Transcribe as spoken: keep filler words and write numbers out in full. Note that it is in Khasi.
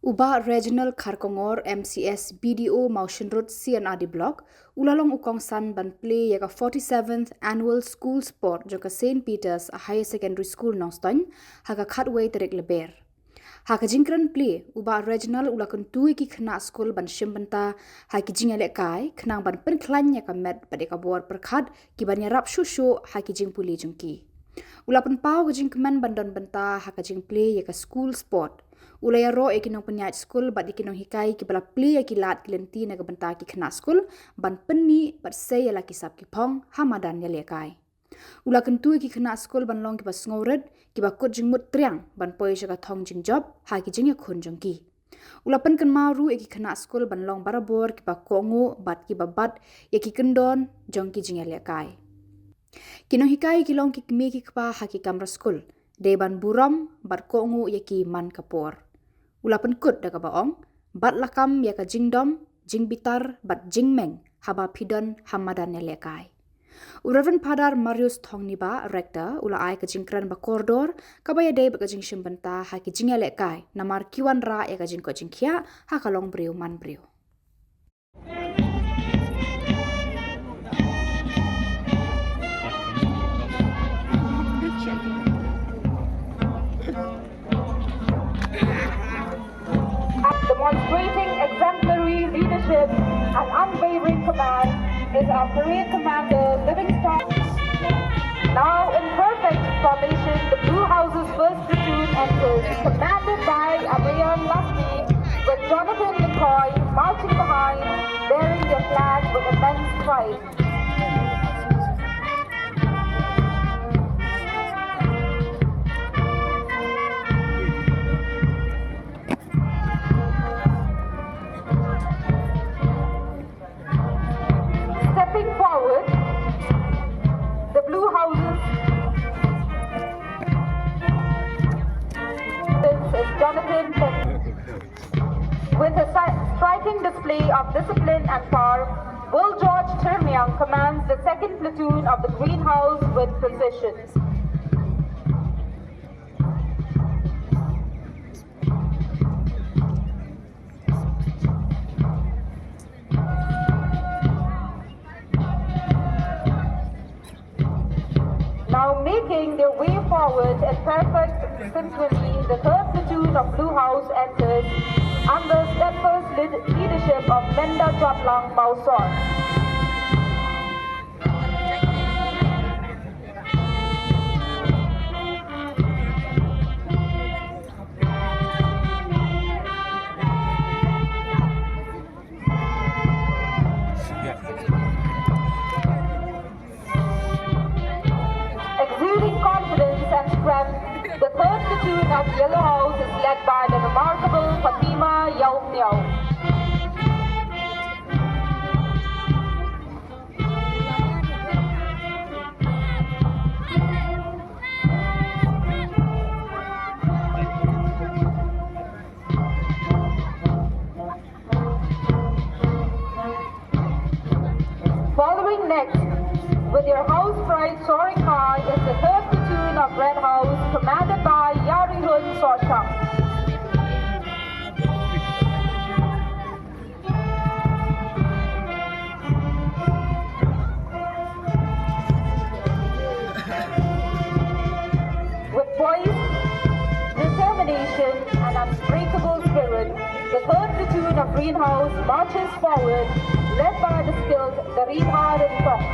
U Bah Reginald Kharkongor, M C S, B D O Mawshynrut C and R D Block, u la long u kongsan ban plie ïa ka forty-seventh Annual School Sport jong ka Saint Peter's Higher Secondary School Nongstoiñ, ha ka khatwei tarik Lber. Ha ka jingkren plie, u Bah Reginald u la kyntu ïa ki khynnah skul ban shim bynta ha ki jingïalehkai, khnang ban pynkhlaiñ ïa ka met bad ïa ka bor pyrkhat kiban ïarap shuh shuh ha ki jingpule jong ki. U la pynpaw ka jingkmen ban don bynta ha ka jingplie ïa ka school sport. U la ïaroh ïa ki nongpynïaid skul bad ïa ki nonghikai kiba la plie ïa ki lad ki lynti na ka bynta ki khynnah skul ban pynmih bad sei ïa la ki sap ki phong ha madan ïalehkai. U la kyntu ïa ki khynnah skul ban long kiba sngewrit, kiba kut jingmut triang ban poi sha ka thong jingjop ha ki jingïakhun jong ki. U la pynkynmaw ruh ïa ki khynnah skul ban long barabor kiba kohnguh bad kiba bat ïa ki kyndon jong ki jingïalehkai. Ki nonghikai ki long ki kmie ki kpa ha ki kamra skul, dei ban burom bad kohnguh ïa ki man ka por. U la pynkut da kaba ong, bat lakam ïa ka jingdom, jingbitar bad jingmeng haba phi don ha madan ïalehkai. U Reverend Father Marius Thongniba, Rector, u la ai ka jingkren ba kordor kaba ïadei bad ka jingshim bynta ha ki jingïalehkai, namar ki wanrah ïa ka jingkoit jingkhiah ha ka longbriew manbriew. Demonstrating exemplary leadership and unwavering command is our parade commander, Livingstone. Now in perfect formation, the Blue House's first platoon enters, commanded by Abraham Lasky, with Jonathan McCoy marching behind, bearing their flag with immense pride. Stepping forward, the Blue House's is Jonathan Pett. With a si- striking display of discipline and power, Will George Thirmyang commands the second platoon of the Green House with precision. Now making their way forward in perfect synchrony, the third platoon of Blue House enters under steadfast lead- leadership of Menda Jotlang Mawsor. Exuding confidence and strength, the third platoon of Yellow House is led by the remarkable Fatima Yaw Miaw. Following next, with their house pride soaring high, is the third platoon of Red House, commanded by Yarihun Soshang. With poise, determination, and unbreakable spirit, the third platoon of Green House marches forward, led by the skilled Daridha Rinthong.